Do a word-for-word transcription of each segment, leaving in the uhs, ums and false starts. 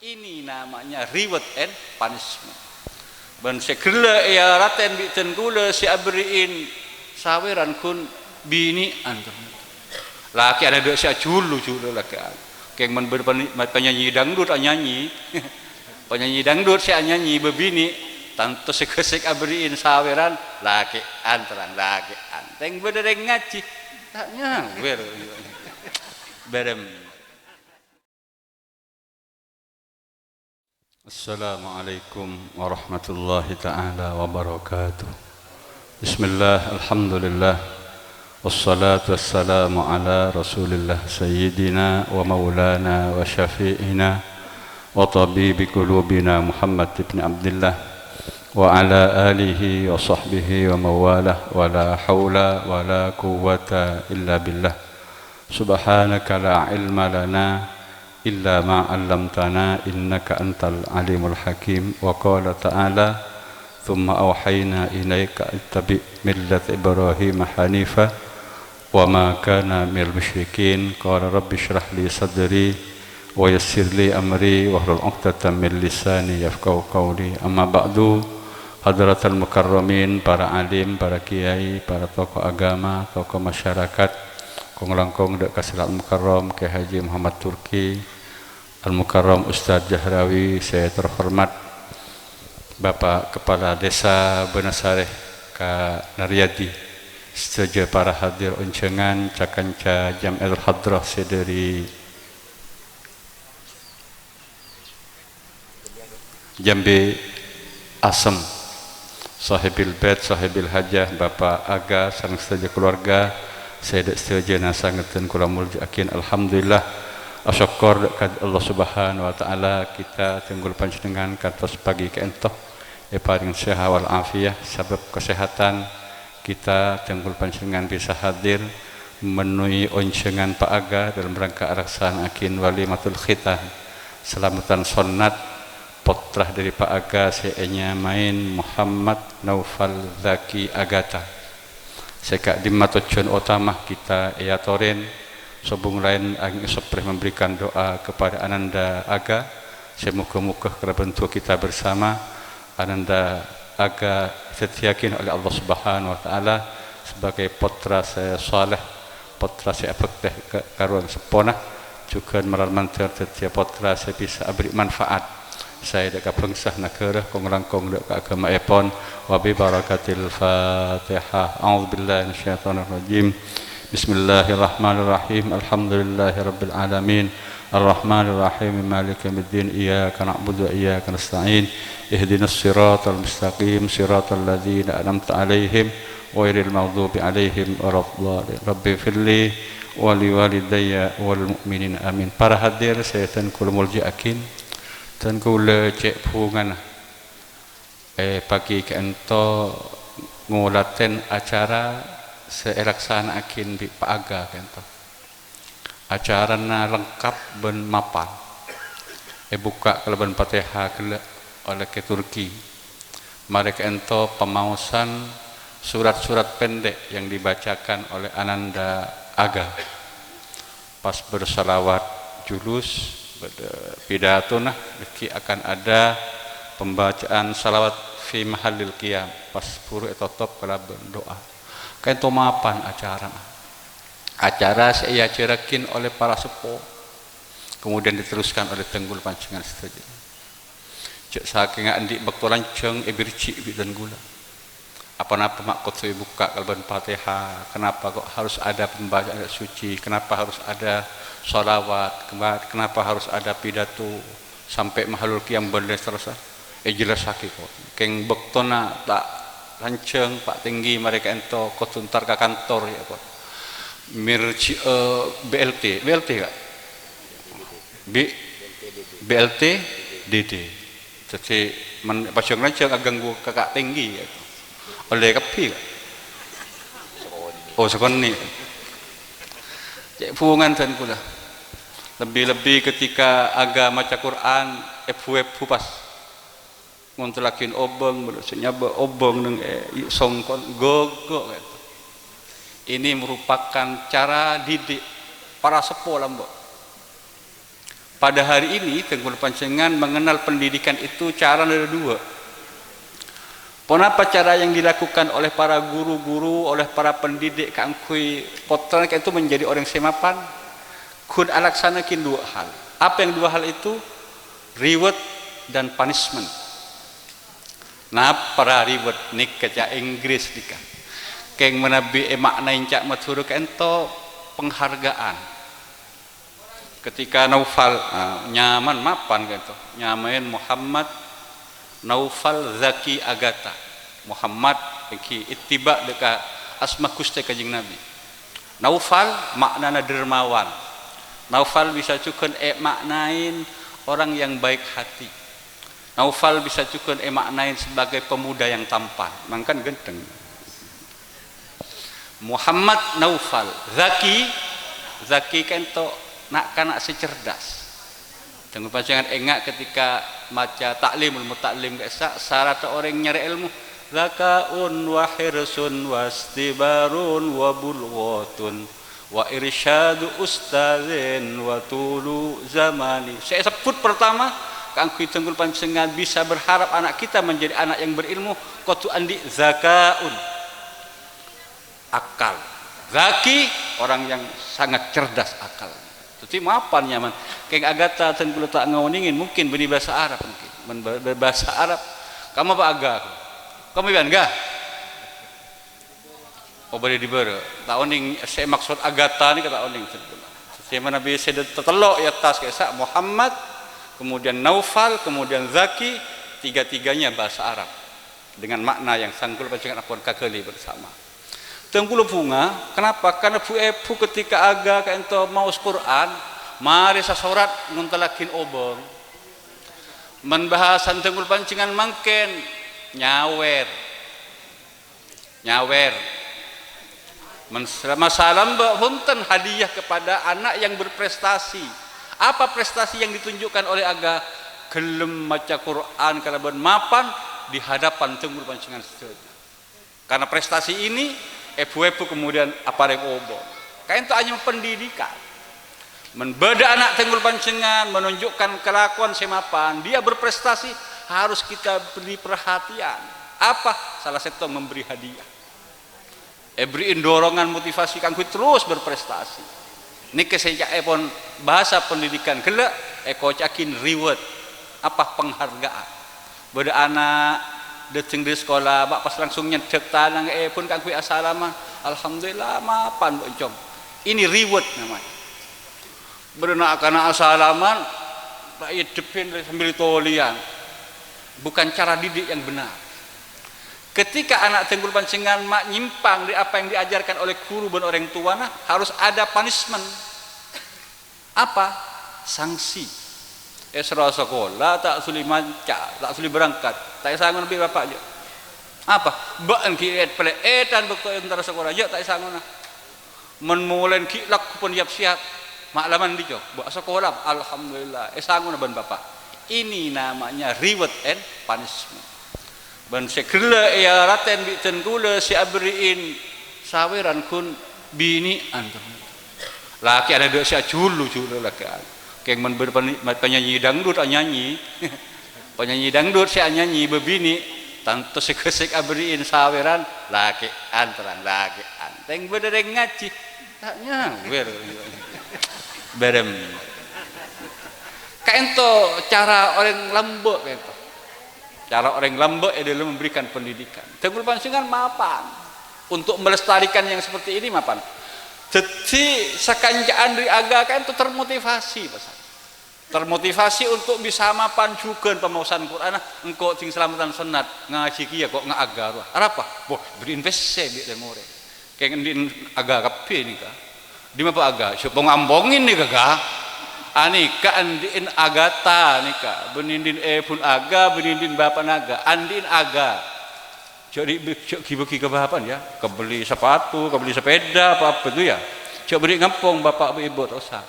Ini namanya reward and punishment. Bân sè ghellâ' èaratèn bi' dân kaulâ sè aberri'in sawèran ghun binè'an. Lakè'an adâ' sè ajhulu-jhulu lakè'an. Kèng mon bâ-, pan-, panyanyi dangdut anyanyi, panyanyi dangdut sè anyanyi bâbinè', tanto sè ghâsèk aberri'in sawèran, lakè'an terrang, lakè'an. Tèng bâdâ rèng ngajhi, ta' nyawèr. Bârem. Assalamualaikum warahmatullahi ta'ala wabarakatuh. Bismillah, alhamdulillah. Wassalatu wassalamu ala Rasulillah, Sayyidina wa Maulana wa Syafi'ina wa Tabibi Qulubina Muhammad ibn Abdillah, wa ala alihi wa sahbihi wa mawalah, wa la haula wa la quwwata illa billah. Subhanaka la ilma lana illa ma 'allamtana, innaka antal alimul hakim. Wa qala ta'ala, "Tsumma auhayna ilaika ittabi' millata Ibrahima hanifa, wa ma kana minal musyrikin." Qala, "Rabbi shrah li sadri, wa yassir li amri, wahlul 'uqdatam min lisani yafqahu qawli." Amma ba'du, hadratal mukarramin, para alim, para kiai, para tokoh agama, tokoh masyarakat, kong-langkong dâ' ka Sèra Al-Mukarram, Kiai Haji Muhammad Turki, Al-Mukarram Ustadz Jahrawi, sè terhormat Bapak Kepala Desa Bânasarè Ka Naryadi, sadhâjâ para hadir onjhângan, ca-kanca Jam'iyyatul Hadrah sè dâri Jambi Asem, Sohibil Bait, Sohibil Hajah, Bapa' Aga, sareng sadhâjâ kalowarga sè dâ' sadhâjâna sanget dân kaulâ molja'aghi. Alhamdulillah, asokkor dâ' ka Allah Subhanahu wa Ta'ala, kita dân kaulâ panjhennengngan kantos pagi ka'ènto èparèng sehat wal afiat, sabâb kasehatan kita dân kaulâ panjhennengngan bisa hadir menuhi onjhângan Pa' Aga dalam rangka alaksana'aghi walimatul khitan, salameddhân sonnat, pottra dâri Pa' Aga sè ènyamaè Muhammad Naufal Zaki Agata. Sè ka'dimma tojjhuwân otama kita èatorè, sobung laèn angèng èsoprè memberikan doa kepada Ananda Aga, sè moghâ-moghâ kalabân du'a kita bersama, Ananda Aga èdhâddhiyâghi oleh Allah Subhanahu wa Ta'ala sebagai pottra sè saleh, pottra sè abhâktè ka, ka orèng seppona, jhughân malar mandhâr dhâddhiyâ pottra sè bisa aberri' manfaat saè dâ' ka bhângsa naghârâ, kong-langkong dâ' ka aghâmaèpon, wa bi barakatil Fatihah. A'udzubillahi minasyaitonirrajim. Bismillahirrahmanirrahim. Alhamdulillahirabbil alamin. Arrahmanirrahim. Maliki yaumiddin. Iyyaka na'budu wa iyyaka nasta'in. Ihdinas siratal mustaqim. Siratal ladzina an'amta 'alaihim ghairil maghdubi 'alaihim waladdallin. Rabbighfirli wa liwalidayya wal mu'minin. Amin. Para hadir sè dân kaulâ molja'aghi, dân kaulâ cè' bhungana. È pagi ka'ènto ngolatè acara sè èlaksana'aghi bi' Pa' Aga ka'ènto. Acarana lengkap bân mapan. Èbukka' kalabân Fatihah ghellâ' oleh Kè Turki. Marè ka'ènto pamaosan surat-surat pendek yang dibacakan oleh Ananda Aga. Pas bersalawat julus, bâdâ pidatona, dhâggi' akan ada pembacaan salawat fi mahallil qiyam, pas buru ètotop kalabân doa. Ka'ènto mapan acarana. Acara sè èajhârraghi oleh para seppo, kemudian diteruskan oleh dân kaulâ panjhennengngan sadhâjâ. Jhâ' sakènga andi' bâkto lanjhâng èbirji' bi' dân kaulâ. Apa-napa ma' kodhu èbukka' kalabân Fatihah? Kenapa kok harus ada pembacaan ayat suci? Kenapa harus ada sholawat? Kema-, kenapa harus ada pidato sampai mahallul qiyam bân laèn saterrossa? Èjellassaghi kok. Kèng bâktona ta' lanjhâng, Pa' Tèngghi marè ka'ènto kodhu entar ka kantor, ya, kok. Mirji'â B L T, B L T, Ka'? Bi-, B L T D D. Dhâddhi, mon pajhâng-lanjhâng aghânggu ka Ka' Tèngghi, ya. Ollè kabbhi, Ka'? Oh, sakonè'. Cè' bhungana dân kaulâ. Lebbi-lebbi ketika Aga maca Qur'an, èbhu-èbhu pas. Ngontrolaghi obâng, bâdâ sè nyabâ' obâng neng è songkon, ghâgghâ', gitu. Ini merupakan cara didik para seppo lambâ'. Pada hari ini, dhâng kaulâ panjhennengngan mengenal pendidikan itu carana dâ' duwâ'. Ponapa cara yang dilakukan oleh para guru-guru, oleh para pendidik kaangghuy pottrana ka'dinto menjadi orèng sè mapan? Ghun alaksana'aghi duwâ' hal. Apa yang dua hal itu? Reward dan punishment. Napa ra reward nèka ca' Inggris nèka? Kèng manabi èmaknaè ca' Madhurâ ka'dinto penghargaan. Ketika Naufal, ah, nyamana mapan ka'dinto, nyamaè Muhammad Naufal Zaki Agata. Muhammad èngghi ittiba' dâ' ka asma Ghustè Kanjeng Nabi. Naufal maknana dermawan. Naufal bisa jhughân èmaknaè orang yang baik hati. Naufal bisa jhughân èmaknaè sebagai pemuda yang tampan, mangkana ghântheng. Muhammad Naufal, Zaki, Zaki ka'dinto na'-kana' sè cerdas. Dhâng kaulâ panjhennengngan enga' ketika maca Ta'limul Muta'allim ka'issa', saradhâ orèng nyarè èlmo, "Dzaka'un wa hirsun wa istibarun wa bulghatun." Wa irsyadu ustadzin wa tulu zamani. Sè èsebbhut pertama, kaangghuy dhâng kaulâ panjhennengngan bisa berharap anak kita menjadi anak yang berilmu, kodhu andi' dzaka'un, akal. Dzaki, orang yang sangat cerdas akal. Dhâddhi, mapan nyamana. Kèng Agata dhâng kaulâ ta' ngaonèngè, mungkin bânnè bhâsa Arab mungkin. Mèn bâ-, bâ-, bhâsa Arab. Kamma pa Aga? Kamma bân, Ga? Oh, bâdâ è dibârâ'. Ta' onèng sè maksod Agata nèka ta' onèng. Sè manabi sè dâ-, tatello' è attas ka'issa', Muhammad, kemudian Naufal, kemudian Zaki, tiga-tiganya bahasa Arab. Dengan makna yang dhâng kaulâ panjhennengngan ampon kaghâli bersama. Dhâng kaulâ bhunga, kenapa? Karena bu-, èbhu ketika Aga ka'dinto maos Qur'an, marè sasorat ngontallaghin obâng. Mèn bhâsana dhâng kaulâ panjhennengngan mangkèn, nyawèr. Nyawèr. Men-, masalah mbak, bhunten, hadiah kepada anak yang berprestasi. Apa prestasi yang ditunjukkan oleh Aga? Ghellem maca Qur'an kalabân mapan di hadapan dhâng kaulâ panjhennengngan sadhâjâ. Karena prestasi ini, èbhu-èbhu kemudian aparèng obâng. Ka'dinto anyama pendidikan. Mèn bâdâ ana' dhâng kaulâ panjhennengngan menunjukkan kelakuan sè mapan, dia berprestasi, harus kita beri perhatian. Apa? Salah sèttong memberi hadiah. Èberri'in dorongan motivasi kaangghuy terros berprestasi. Nèka sè ca'èpon bhâsa pendidikan ghellâ' èkoca'aghin reward, apa, penghargaan. Bâdâ ana' dâteng dâri sakola, bâ' pas langsung nyeddhek tanang èbhun kaangghuy asalaman. Alhamdulillah, mapan, Bu Encong. Ini reward namanya. Bâdâ na'-kana' asalaman, ta' èdhebbhin sambil tolèyan. Bukan cara didik yang benar. Ketika ana' dhâng kaulâ panjhennengngan ma-, nyimpang dâri apa yang diajarkan oleh guru bân orèng towana, harus ada punishment. Apa? Sanksi. Èsoro sakola, ta' suli manca', ta' suli berangkat. Ta' èsangona bi' bapa', jâ'. Apa? Bâ'na ghi' èt-, pèlè'ètan bâkto èntara sakola, jâ', ta' èsangona. Mèn molèna ghi' lagghu pon yap-siyap. Ma' la mandi, jâ'. Bâ' sakola, alhamdulillah. Èsangona bân bapa'. Ini namanya reward and punishment. Bân sè ghellâ' èaratèn bi' dhân kaulâ sè aberri'in sawèran ghun binè'an. Lakè'an adâ' sè ajhulu-jhulu lakè'an. Kèng mèn bâr-, pani-, ma-, panyanyi dangdut anyanyi. Panyanyi dangdut sè anyanyi bâbinè', tanto sè ghâsèk aberri'in sawèran, lakè'an terrang, lakè'an. Tèng bâdâ rèng ngajhi, ta' nyawèr. Bârem. Ka'ènto cara orèng lambâ' ka'ènto. Cara orèng lambâ' è dâlem memberikan pendidikan. Dhâng kaulâ panjhennengngan mapan. Untuk melestarikan yang seperti ini mapan. Dhâddhi sakanca'an dâri Aga ka'ènto termotivasi, pas. Termotivasi untuk bisa mapan jhughân pamaosan Qur'anna, engko' dhing salameddhân sonnat, ngajhi kèya ko' nga' Aga rowa. Arapa? Wah, bâdâ'in pèssè bi' rèng-orèng. Kèng andi'in Aga kabbhi nèka. Dimma pa Aga? Sè pong-ampongè nèka, Ga. Anèka andi'in Agata nèka. Bânnè andi'in èbhun Aga, bânnè andi'in bapa'na Aga. Andi'in Aga. Jâ' ri-, jâ' ghi-bâghi ka bapa'na, ya. Kabelli sapatu, kabelli sapèda, apa-apa itu, ya. Jâ' bânnè ngampong bapa' bi' èbhu, ta' osa.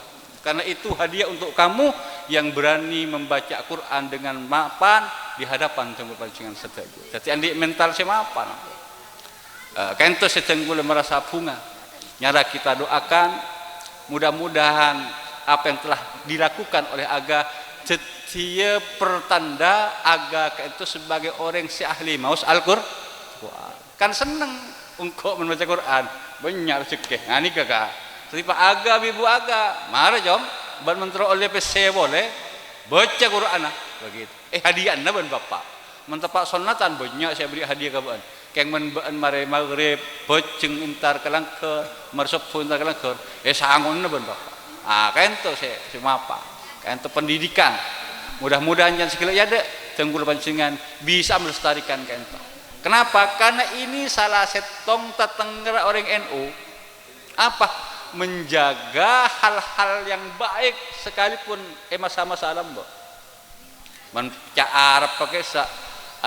Karena itu hadiah untuk kamu yang berani membaca Quran dengan mapan di hadapan dhâng kaulâ panjhennengngan sadhâjâ. Dhâddhi andi'in mental sè mapan. Eh, ka'ènto sè dhâng kaulâ merasa bhunga. Nyara kita doakan, mudah-mudahan Apa yang telah dilakukan oleh aga, dhâddhiyâ pertanda aga kaènto sebagai orèng sè ahli maos Al-Qur-, Qur'an. Kan senneng engko' mon maca Qur'an, bânnya' rejekkè. Nah, nèka, Ka'. Sè pa aga, bi' bu aga, mara, Com, bân mon terro ollè pèssè polè, baca Qur'anna, begitu. Eh, hadiahna bân Bapa'. Mon teppa' sonnatan, bânnya' sè aberri' hadiah ka bâ'na. Kèng mon bâ'na marè maghrib, bhâjheng entar ka langghâr, marè sobbhu entar ka langghâr, eh, sangona bân Bapa'. Ah, kaènto sè, sè mapa. Kaènto pendidikan. Mudah-mudahan jhân sè ghellâ' è adâ', dhâng kaulâ panjhennengngan bisa melestarikan kaènto. Kenapa? Karena ini salah sèttong tatèngngèrra orèng N U. Apa? Menjaga hal-hal yang baik sekalipun è masa-masa lambâ'. Mon ca' Arab pakèsa,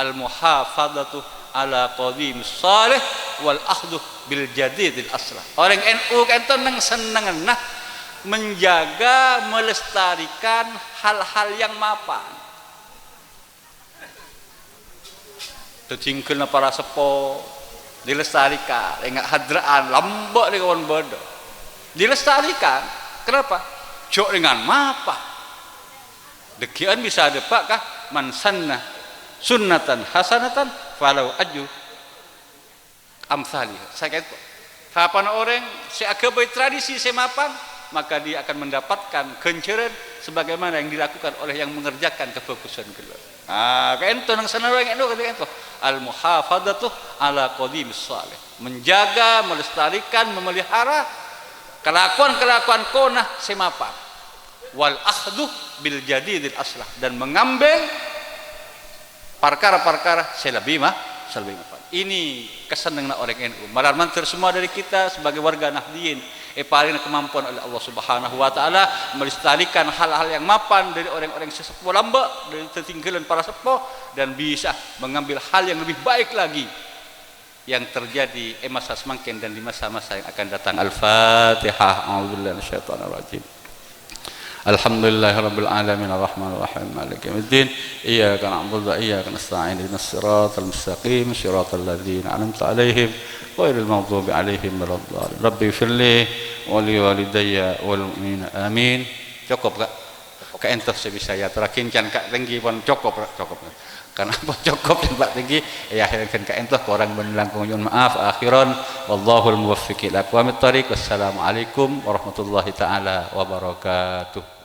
"Al-muhafadhatu ala qadim shalih wal akhdhu bil jadidil aslah." Orèng N U kaènto neng-sennengnganna menjaga, melestarikan hal-hal yang mapan. Dhâddhi èngghâlna para seppo, dilestarikan, enga' hadra'an, lambâ' nèka pon bâdâ. Dilestarikan, kenapa? Jhâ' rèngan mapa. Dhâggi'ân bisa dâpa' ka, "Man sanna sunnatan hasanatan falahu ajru amsaliha." Sakèto. Sapana orèng sè aghâbây tradisi sè mapan, maka dia akan mendapatkan ganjaran sebagaimana yang dilakukan oleh yang mengerjakan kebagusan ghellâ'. Ah, kaènto neng sanna orèng N U kaènto. Al-muhafadhatu ala qadimis shalih. Menjaga, melestarikan, memelihara kelakuan-kelakuan kona sè mapan. Wal akhdhu bil jadidil aslah, dan mengambil parkara-parkara sè lebbi ma-, sè lebbi mapan. Ini kasennengnganna orèng N U. Malar mandhâr semua dari kita sebagai warga Nahdliyin èparèngana kamampowan oleh Allah Subhanahu wa Ta'ala melestarikan hal-hal yang mapan dari orèng-orèng sè seppo lambâ', dari tetinggalan para seppo, dan bisa mengambil hal yang lebih baik lagi yang terjadi è masa samangkèn dan di masa-masa yang akan datang. Al-Fatihah. A'udzubillahi minasyaitonirrajim. Alhamdulillahirabbil alamin, arrahmanirrahim, maliki yaumiddin. Iyyaka na'budu wa iyyaka nasta'in. Ihdinas siratal mustaqim, siratal ladzina an'amta 'alaihim, ghairil maghdubi 'alaihim waladdallin. Rabbighfirli wa liwalidayya wal mu'minina. Amin. Cokop, Ka'? Kaènto sè bisa èyatorraghi, can Ka' Tenggi pon cokop, Ka', cokop. Karena pon cokop, Pak Tenggi, ya, akhirnya kan kaènto, korang bân langkong nyo'on maaf. Akhiran, wallahul muwaffiq ila aqwamit thariq. Wassalamualaikum warahmatullahi ta'ala wabarakatuh.